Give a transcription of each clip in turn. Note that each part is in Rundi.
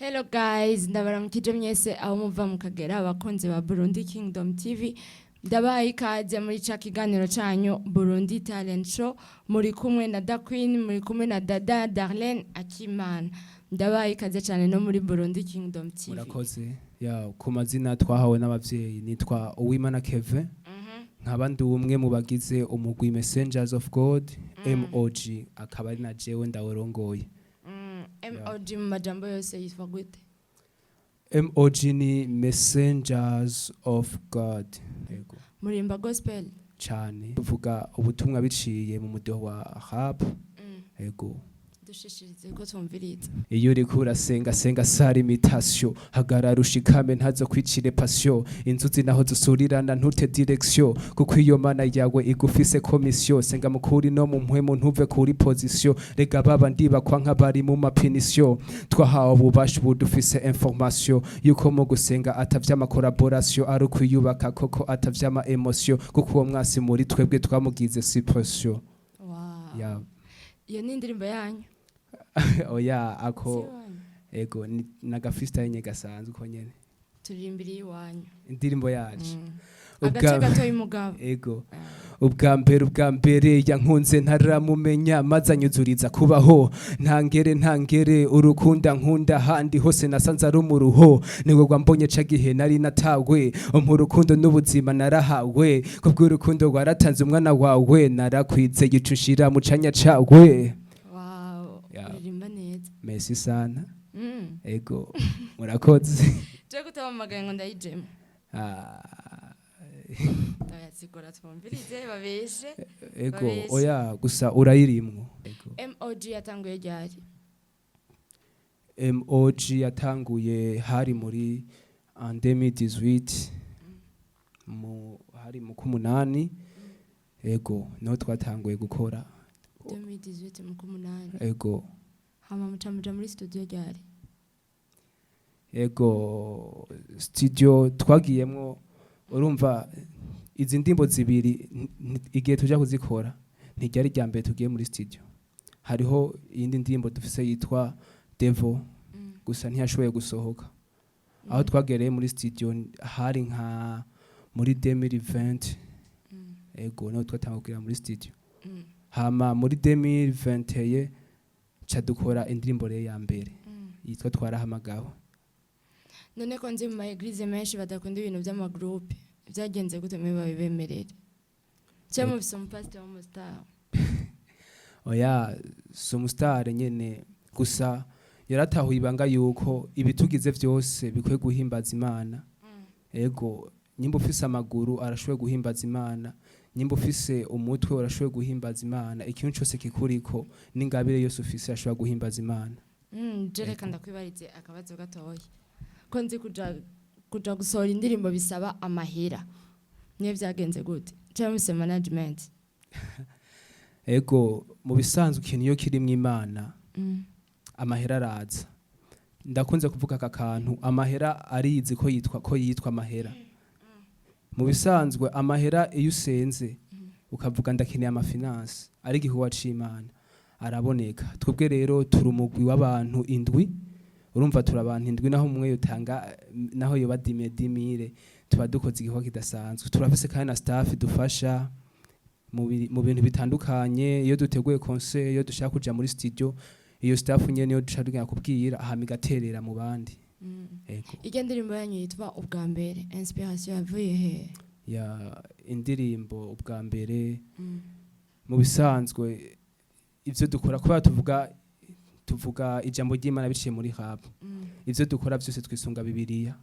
Hello guys, ndabaramukije mwese aho muva mukagera, abakunzi ba Burundi Kingdom TV. Ndabaha ikaze muri ca kiganiro canyu Burundi Talent Show. Muri kumwe na Da Queen, muri kumwe na Dada Darlene Akimana. Ndabaha ikaze cyane no muri Burundi Kingdom TV. Murakoze. Ya, ku mazina twahawe n'abavyeyi nitwa Uwimana Kevin, nkaba ndi umwe mu bagize umugwi Messengers of God, MOG, akaba ari na jewe ndawurongoye. MOG mu majambo yose yitwa gute? MOG ni Messengers of God. Yego. Murimba gospel? Cane, tuvuga ubutumwa biciye mu mudeho wa rap. Yego. Dushishirize ko twumviriza. Iyo uriko urasenga, senga sans limitation, hagarara ushikame, ntazo kwicire passion. Inzuzi naho zusurirana, ntute direction, kuko iyo Mana yawe igufise commission. Senga mukuri no mu mpwemu, ntuve kuri position. Rega baba ndibakwa nk'abari mu ma punition. Twahawe ububasha, ubu dufise information yuko mu gusenga atavyama collaboration, ari ukwiyubaka koko, atavyama émotion, kuko uwo mwasi muri twebwe twamugize suppression. Wow. Ya. Iyo ni indirimbo yanyu? Oya, ako Si iwanyu? Ego, ni naga freestyle nye gasanzwe uko nyene. Turirimbira iwanyu. Indirimbo yacu. Agace gato y'umugabo. Ego. Ubwa mbere, ubwa mbere yankunze ntaramumenya, maze anyuzuriza kubaho ntangere ntangere. Urukunda nkunda handi hose nasanze ari umuruho, niwe wambonye ca gihe nari natawe, umpa urukundo n'ubuzima narahawe. Kubw'urukundo rwaratanze umwana wawe, narakwizeye, ico ushira mu canya cawe. Wow. Yeah. Uririmba neza. Merci sana. Ego, murakoze. Je kutabamagaye ngo ndayijemo? Ah, Ndayasigura twumvirize babeshe. Ego. Babeshe. Oya, gusa urayirimwo. Ego. MOG yatanguye ryari? MOG yatanguye hari muri en 2018, mu hari mu kumunani. Ego, niho twatanguye gukora. 2018 mu kumunani? Ego. Hama muca muja muri studio ryari? Ego, studio twagiyemwo, urumva izi ndimbo zibiri igihe tuja kuzikora ntiryari rya mbere tugiye muri studio. Hariho iyindi ndirimbo dufise yitwa Devo, gusa ntiyashoboye gusohoka. Aho twagereye muri studio hari nka muri 2020. Ego, niho twatanguye kugera muri studio. Hama muri 2021 ca dukora indirimbo rero ya mbere yitwa Twarahamagawe. None ko nzi mu ma église menshi badakunda ibintu by'ama groupe, byagenze gute mwe babibemerere? Cyangwa mufise umupasiteri w'umu star? Oya, si umu star nyene, gusa yaratahuye ibanga yuko ibitugize byose bikwiye guhimbaza Imana. Ego, nyimba ufise amaguru arashoboye guhimbaza Imana, nyimba ufise umutwe urashoboye guhimbaza Imana, ikintu cyose kikuriko n'ingabire yose ufise ashobora guhimbaza Imana. Je reka ndakwibarize akabazo gatoya. Ko nzi kuja gusohora indirimbo bisaba amahera, niyo byagenze gute? Cyangwa mufise management? Ego, mu bisanzwe ikintu iyo kirimwo Imana, amahera araza. Ndakunze kuvuga aka kantu: amahera arizi ko yitwa amahera. Mu bisanzwe amahera, iyo usenze ukavuga "ndakeneye ama finances", ari igikorwa c'Imana, araboneka. Twebwe rero turi umugwi w'abantu indwi. Urumva turi abantu indwi, naho umwe yotanga, naho yoba dime 10 000, tuba dukoze igikorwa kidasanzwe. Turafise kandi na staff dufasha mu bintu bitandukanye. Iyo duteguye concert, iyo dushaka kuja muri studio, iyo staff nyene niyo duca tugenda kubwira, hama igaterera mu bandi. Ego. Irya ndirimbo yanyu yitwa Ubwa Mbere, inspiration yavuye he? Ya, indirimbo Ubwa Mbere, mu bisanzwe ivyo dukora, kubera tuvuga ijambo ry'Imana biciye muri rap, ivyo dukora byose twisunga Bibiliya.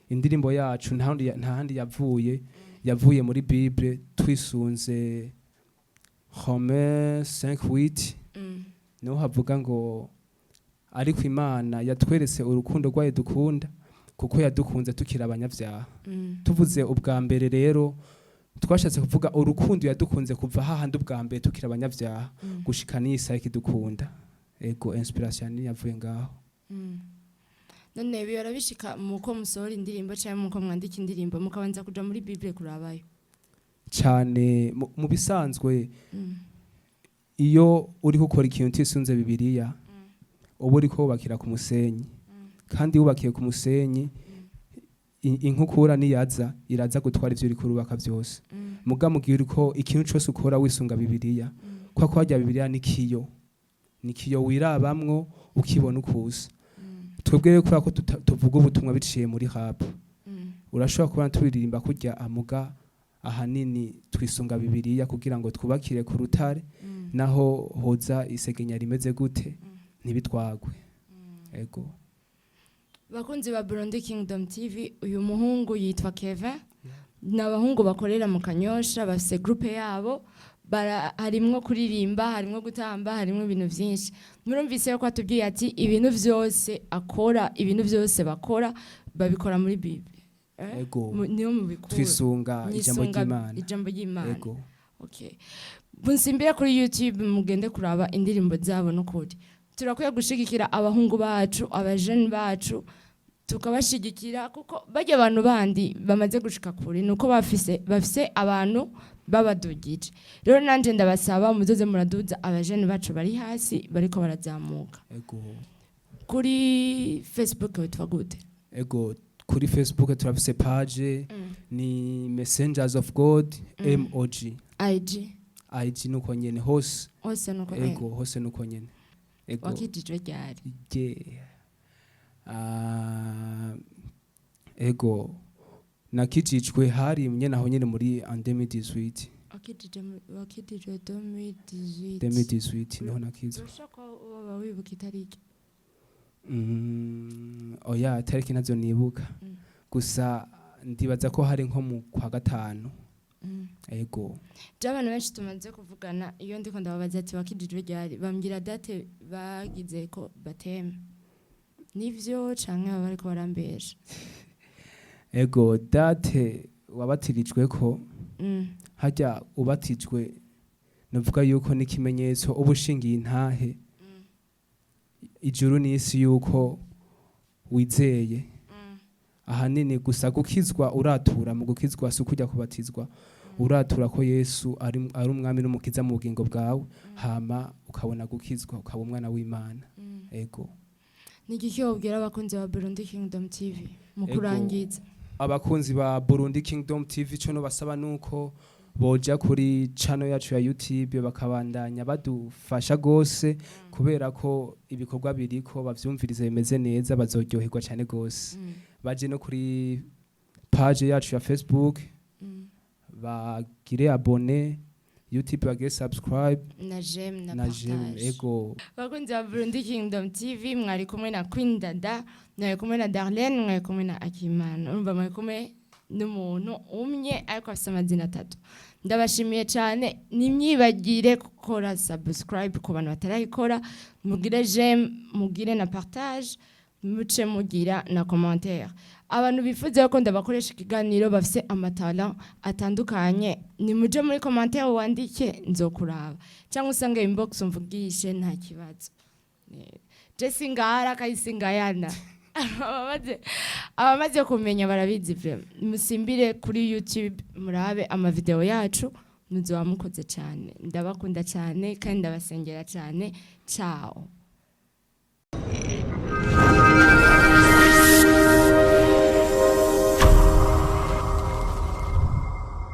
Indirimbo yacu nta handi yavuye, yavuye muri Bible, twisunze Romains 5:8. Niho havuga ngo ariko Imana yatweretse urukundo rwayo dukunda, kuko yadukunze tukiri abanyabyaha. Tuvuze ubwa mbere rero, twashatse kuvuga urukundo yadukunze kuva hahandi ubwa mbere tukiri abanyabyaha gushika n'iyi saha ikidukunda. Ego, inspiration ni yavuye ngaho. None bihora bishika muko musohora indirimbo cyangwa muko mwandika indirimbo mukabanza kuja muri Bible kurabayo? Cyane. Mu bisanzwe iyo uri gukora ikintu utisunze Bibiliya, uba uri kubakira ku musenyi. Kandi wubakiye ku musenyi, inkukura niyaza iraza gutwara ivyo uriko urubaka vyose. Muga mu gihe uriko ikintu cose ukora wisunga Bibiliya, kwa ko harya Bibiliya ni kiyo wirabamwo ukibona ukusa. Twebwe rero, kubera ko tuvuga ubutumwa biciye muri rap, urashobora kubona turirimba kurya amuga, ahanini twisunga Bibiliya kugira ngo twubakire ku rutare, naho hoza isegenya rimeze gute ntibitwagwe. Ego. Bakunzi ba Burundi Kingdom TV, uyu muhungu yitwa Kevin. Ni abahungu bakorera mu Kanyosha, bafise groupe yabo. Harimwo kuririmba, harimwo gutamba, harimwo ibintu vyinshi. Murumvise yuko atubwiye ati ibintu vyose akora, ibintu vyose bakora, babikora muri Bible. Eh? Ego. Niyo mubikura. Twisunga ijambo Mwisunga ry'Imana. Ijambo ry'Imana. Ego. Okay. Munsimbire kuri YouTube mugende kuraba indirimbo zabo. N'ukuri turakwiye gushigikira abahungu bacu, abajene bacu, tukabashigikira, kuko barya abantu bandi bamaze gushika kure nuko bafise abantu babadugije. Rero nanje ndabasaba muzoze muraduza abajene bacu bari hasi bariko barazamuka. Ego. Kuri Facebook witwa gute? Ego, kuri Facebook turafise page, ni Messengers of God MOG. IG? IG nuko nyene hose. Hose nuko? Ego, hose nuko nyene, ego. Wakijijwe ryari? Ah, ego, nakijijwe hari nyene aho nyene muri en 2018. Wakijijwe 2018? 2018 niho nakizwe. Urashobora kuba waba wibuka itariki? Oya, itariki nazo nibuka. Gusa ndibaza ko hari nko mu kwa gatanu. Ego. Je, abantu benshi tumaze kuvugana, iyo ndiko ndababaza ati wakijijwe ryari, bambwira date bagize ko baptême. Nivyo canke baba bariko barambesha? Ego, date wabatirijwe ko, harya ubatijwe nuvuga yuko n'ikimenyetso uba ushingiye intahe ijuru n'isi yuko wizeye. Ahanini gusa gukizwa uratura, mu gukizwa si ukujya kubatizwa, uratura ko Yesu ari umwami n'umukiza mu bugingo bwawe, hama ukabona gukizwa, ukaba umwana w'Imana. Ego. Ni igiki wobwira abakunzi ba Burundi Kingdom TV mu Ego. kurangiza? Abakunzi ba Burundi Kingdom TV, ico nobasaba nuko boja kuri channel yacu ya YouTube bakabandanya badufasha gose, kubera ko ibikorwa biriko bavyumviriza bimeze neza, bazoryoherwa cyane gose. Baje no kuri page yacu ya Facebook, bagire abonner, YouTube bagire subscribe. Na j'aime na Na j'aime. partage. Ego. Bakunzi ba Burundi Kingdom TV, mwari kumwe na Queen Dada, mwari kumwe na Darlene, mwari kumwe na Akimana. Urumva mwari kumwe n'umuntu umwe ariko afite amazina atatu. Ndabashimiye cyane. Nimwibagire gukora subscribe ku bantu batarayikora, mugire j'aime, mugire na partage, muce mugira na commentaire. Abantu bifuza ko ndabakoresha ikiganiro, bafise amatala atandukanye, nimuje muri commentaire wandike, nzokuraba, cyangwa usange inbox umvugishe, nta kibazo. Je singara kayisingayana, abamaze kumenya barabizi. Vraiment, musimbire kuri YouTube murabe amavideo yacu, muzoba mukoze cyane. Ndabakunda cyane kandi ndabasengera cyane. Ciao.